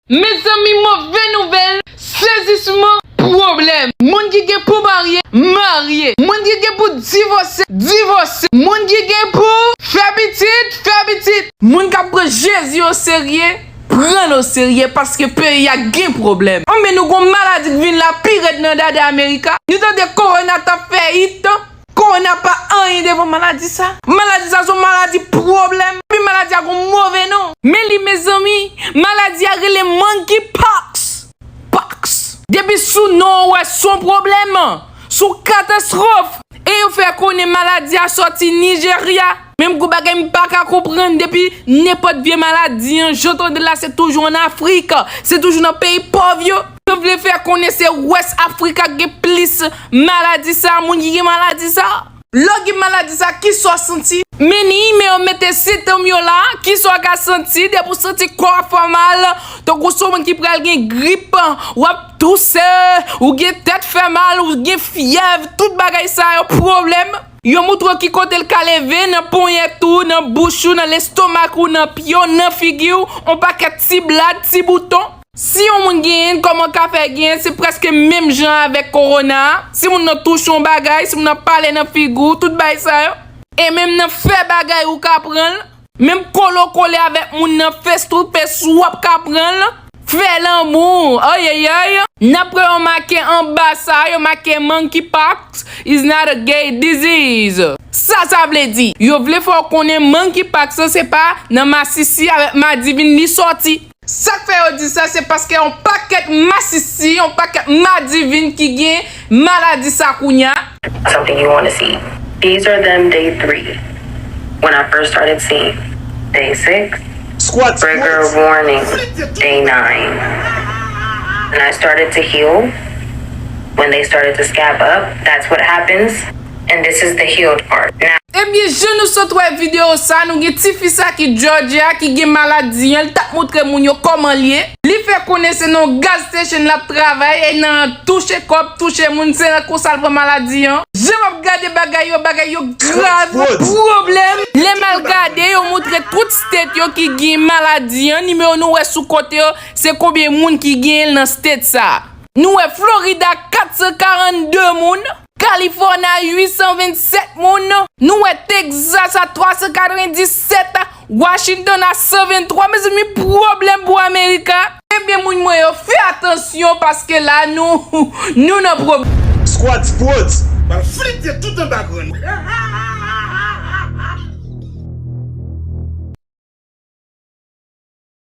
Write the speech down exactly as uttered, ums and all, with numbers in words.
Mezanmi, move nouvèl, sezisman, pwoblèm. Moun ki gen pou marye, marye. Moun ki gen pou divòse, divòse. Moun ki gen pou fè pitit, fè pitit. Moun k ap pran Jezi oserye, pran l oserye paske peyi a gen pwoblèm. Anben, nou gon maladi k vin la pi rèd nan dada Amerika. Nou tande kowona t ap fè it. Kowona pa anyen devan maladi sa. Maladi sa se yon maladi pwoblèm. Epi maladi a gon move non. Men li, mezanmi, maladi a rele monkeypox. Pox. Depi sou non an, ou wè se yon pwoblèm, se yon katastwòf. E yo fè konnen maladi a sòti Nijerya. Menm gwo bagay m pa ka konprann, depi nenpòt vye maladi an, jan w tande la, se toujou ann Afrik, se toujou nan peyi pòv yo. Yo vle fè konnen se West Africa k gen plis maladi sa, moun ki gen maladi sa. Lè w gen maladi sa, kisa w santi? Men ni men yo mete sentòm yo la, kisa w ka santi? Depi w santi kò a fè w mal, tankou se yon moun ki pral gen grip, w ap touse, ou gen tèt fè mal, ou gen fyèv, tout bagay sa yo pwoblèm. Yo moutre w ki kote l ka leve, nan ponyèt ou, nan bouch ou, nan lestomak ou, nan pye w, nan figi w, yon pakèt ti blad, ti bouton. Si yon moun genyen l, kòman w ka fè genyen l? Se prèske menm jan avèk kowona a. Si moun nan touche yon bagay, si moun nan pale nan figi w, tout bagay sa yo. E menm nan fè bagay ou ka pran l. Menm kole w kole avèk moun nan face to face, w ap ka pran l. Fè lanmou, ayayay. Nan prè yo make anba sa, yo make monkeypox is not a gay disease. Sa sa vle di? Yo vle fè w konnen monkeypox lan se pa nan masisi avèk madivin li sòti. Sa k fè yo di sa, se paske yon pakèt masisi, yon pakèt madivin ki gen maladi sa kounye a. Something you want to see. These are them day three. When I first started seeing, day six, Squat, trigger squat. Warning, day nine. And I started to heal. When they started to scab up, that's what happens. And this is the healed part. Now, Ebyen, jan nou sot wè videyo sa, nou gen tifi sa ki Georgia, ki gen maladi an, li t ap montre moun yo kòman l ye. Li fè konnen se nan yon gas station l ap travay, e nan touche kòb, touche moun, se nan konsa l pran maladi an. Jan m ap gade bagay yo, bagay yo grav, pwoblèm. Lè m al gade, yo montre tout state yo ki gen maladi an, nimewo nou wè sou kote yo, se konbyen moun ki genyen l nan state sa. Nou wè Florida, kat san karannde moun. Kalifòni a uit san vennsèt moun. Nou wè Texas a twa san katrevenndisèt. Washington a san venntwa. Mezanmi, pwoblèm pou Amerika. Ebyen, moun mwen yo, fè atansyon paske la, nou, nou nan pwoblèm. Squad Sports. Bal flite tout anba grenn.